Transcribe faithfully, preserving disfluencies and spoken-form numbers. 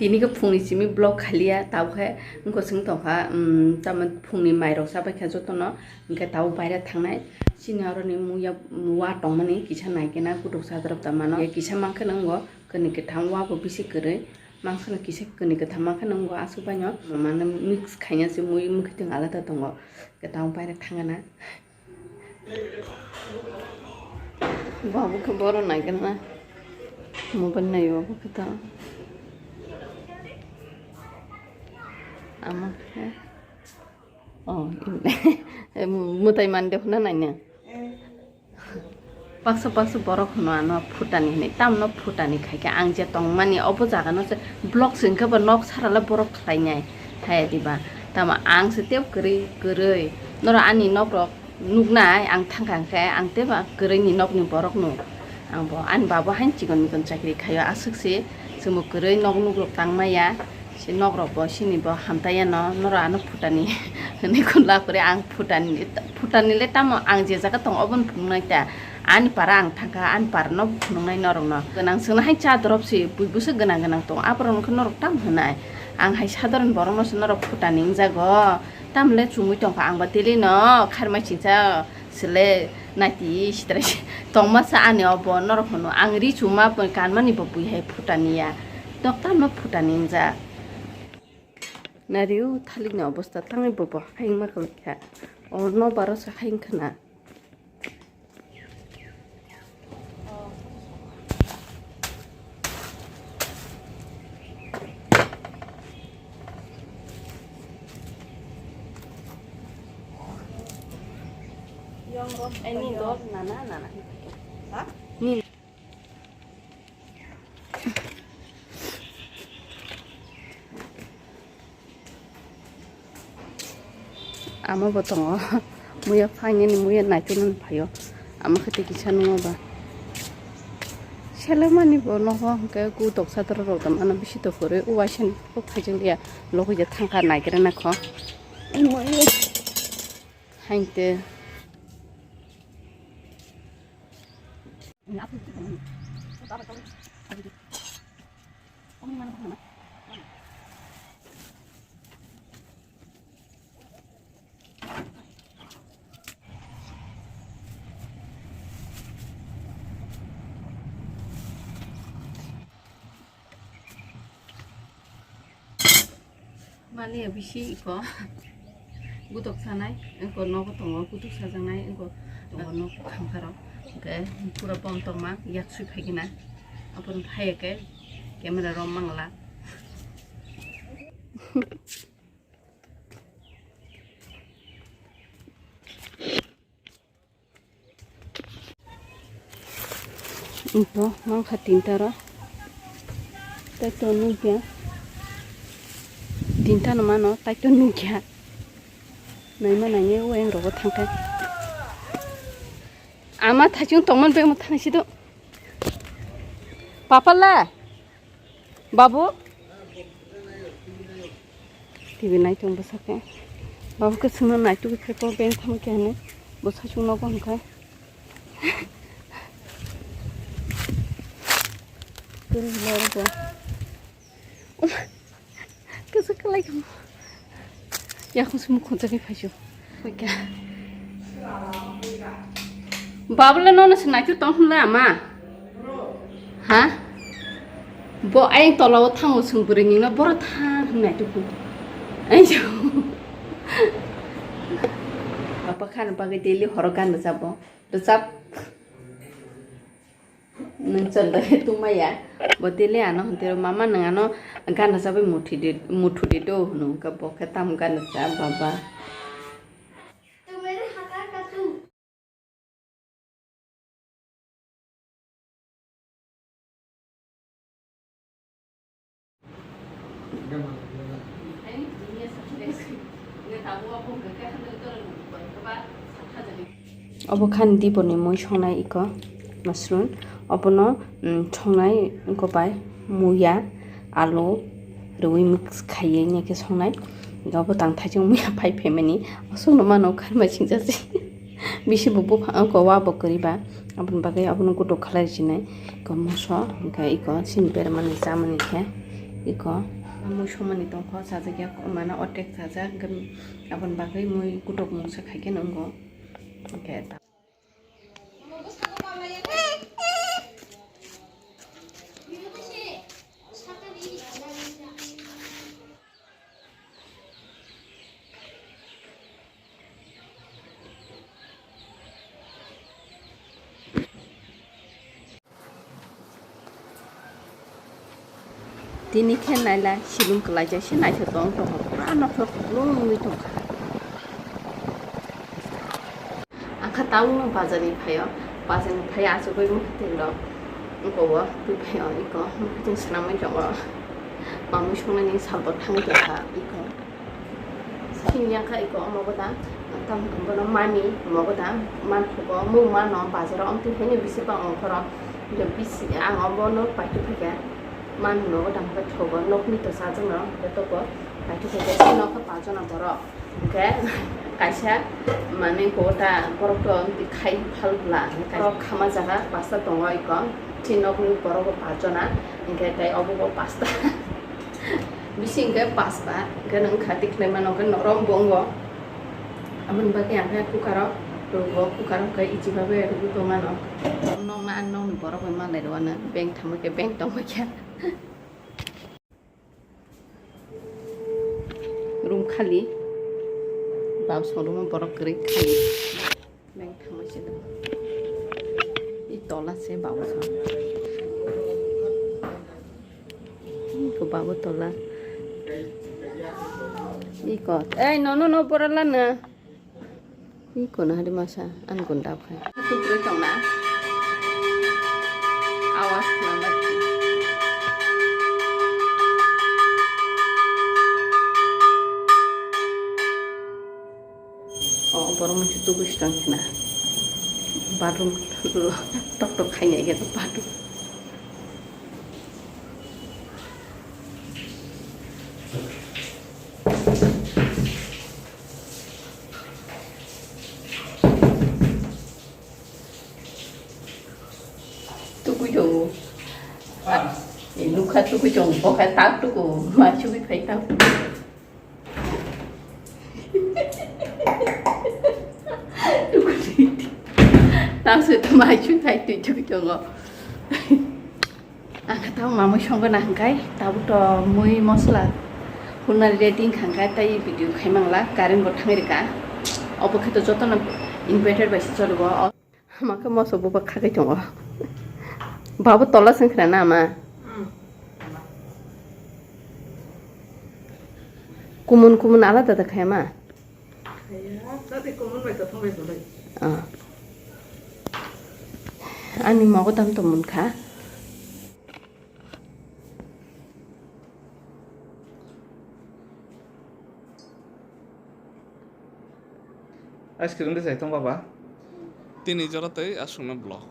Tini khe phungni simi vlog khaliya, tabuk khe wngkha chwng tongkha, um, tamo phungni mairok chabaikha jotono, hwnkhe tabuk baire thangnai. Chini aroni muya wa tongmani kisa naikhe na kutuk sadrap ta mano. Kisa mankhe nwngo kwnwi kwtham, wa bo bisi kwrwi, mankhe no kisa kwnwi kwtham mankhe nwngo aswk baino. Mane mix khaina se mui mwkhwtwng alada tongo, kwtham baire thangana. Babu khe boro naikhe na. Mobile naio bo khe to. Ama khe. Oh, mwtai mande huna naina. Baksa baksa borok hino ano phutani hinwi. Tamno phutani khaikhe ang je tongmani obo jagano se block se hwnkhe bo nok sarala borok khlainai. Haya diba? Tamo ang se tei kwrwi kwrwi. Norok ani nokrok nuknai, ang thangkha hwnkhe ang teibo kwrwini nokni borok nuk. Ang bo ani babo hain chikon mikon chakri khaio, aswk se chwngbo kwrwi nok nukrok tangmaya, se nokrok bo sini bo hamtaiya no, norok ano phutani hwnwi khun lapri ang phutani, phutani le tamo ang je jaga tongo obono phunuknai ta, ani para ang thangkha, ani para no phunuknai norok no. Gwnang chwngno hain cha dorop se bui bwswk gwnang gwnang tongo, aborok no khe norok tamo hwnai, ang hai sadharon borok no se norok phutani wngjago. Tamle chumui tongkha, ang ba tili no kharmai singsa sele naiti sitrai tongma sa ani obo norok hwno ang ri chuma kanmani bo bui hai phutani ya, dokta no phutani wngjak. Nari o thalik ni obosta tangwi bo bo hai wngma kwlwikha, o no baro se hai wngkha na. Ini dor nana nana. Ni. Ama bo tongo. Muya phainani muya naituknani phaio. Ama khe tei kisa nungo ba. Selemani bo nogo hwnkhe ku doksa doro rok tongmano bisi to kwrwi. O waisa ni kok phaijak liya. Logi je thangkha naigra nakho. Hainte. Mani bisi iko gutok sanai, iko nogo tongo gutok sajaknai, iko tongo nok khamkha rok, hwnkhe pura bom tongma yak sui phaikhe na, aphuru phaiya khe camera rom mangla. Ito mankha tinta ro. Taito nukya. Tinta no mano, taito nukya. Naima nangya o eng rogo thangkha. Ama thachung tongman bemo thangsido. Papa la. Babu? T V naitung bwsakhe. Babu kwchwngno naituk khe kok beng thangkhe hinwi bwsachuk nogo hwnkhai. Kwrwi lorgo. Oma, kwchak kwlai kamo. Yakung se mukhung chagwi phaisu. Babule nono se naitu tong hwnle ama. Ha? Bo ayang tola o thango sung bwrwi ningno boro thang hwn naitu ku. Ai jo. Apa khan bagwi daily horo gan rwchap bo. Rwchap. Nwng chondai tongmaya. Bo tele ano hwntwi, "Mama, nwng ano gana chabai muthudi, muthudi do," hwno. Hwnkhe bo khe tamo gana cha, baba. Obo khan diboni mui songnai iko mushroom. Obono, mm, songnai wngkha bai muya, alu, rwi mix khaiwi nai khe songnai. Obo tang thaisung muya phai phaimani. Aswkno mano kharmai singsa se. Bisi bo buphang wngkha, wa bo kwrwi ba. Aboni bagwi abono gotok khlai sinai. Iko moso, hwnkhe iko chini bermani chamani khe. Iko mui somani tongkho, chajakya, mane otek chajak, hwnkhe aboni bagwi mui kutuk mungsa khaikhe nwngo. Hwnkhe ta- Tini khe naila silum kwlaijak se naithok tong tongkha, pura nokthok kwplung wngwi tongkha. Ang kha tabukno bazarni phaio, bazarni phai achugwi mwkhwtwng rok eko o twi phaio, eko mwkhwtwng swnamwi tongo, mamwi songnaini salbo thangwi tongkha eko. Sini yang kha eko omo gota, tam bono mani omo gota, man khugo mung mano bazaro, omtwi haino bisi bang ongkhoro, bisi ang obono paitwi phaikha, man nogo tang khe thogo, nokni to chajakno joto bo paitwi phaikha, sini nokha pachona borok. Hwnkhe kaisa, mane, kota borok to khai phal bla, hwnkhe borok khama jaga pasta tongo eko, chini nokni borok bo pachona, hwnkhe tei obo bo pasta. Bisi hwnkhe pasta, hwnkhe nwng kha tikhlai mano, hwnkhe norom bo wngo. Aboni bagwi ang khe cooker o rwgo, cooker o hwnkhe easy bagwi rwgwi tongmano. Nokna ang nokni borok bai malai rwano, bank thangbai khe bank tongbai khe. Room khali. Bab song room o borok kwrwi khali. Beng thangma se do. I tola se babo song. Iko babo tola. Iko. Ei, no, no, no, bora lana. Iko na hari masa, an gunda khai. Tukrui tongna. Awas khna bai. O, borok mui tubu sitang khna. Bathroom tok tok khaina ege to bathroom. Tukui tongo. Ah, eh, nukha tukui tongo, bokha tak tuku, ma chugui phai tak tuku. Tukui twi. Tang se to ma chugui phai twi tukui tongo. Ang khe tabuk mamui songwi na hwnkhai, tabuk to mui mosla hunna ready wngkha hwnkhai, tei video khai mangla, current bo thangwi rwkha. Obo khe to jotono inverter bai se choligo. Ama khe moso buba khagwi tongo. Babo tola se wngkhra na ama? Kumun kumun alada da khai ama? Ah. Ani mogodam tongmon kha. Ice cream de sai tong baba. Tini jora tei aswkno vlog.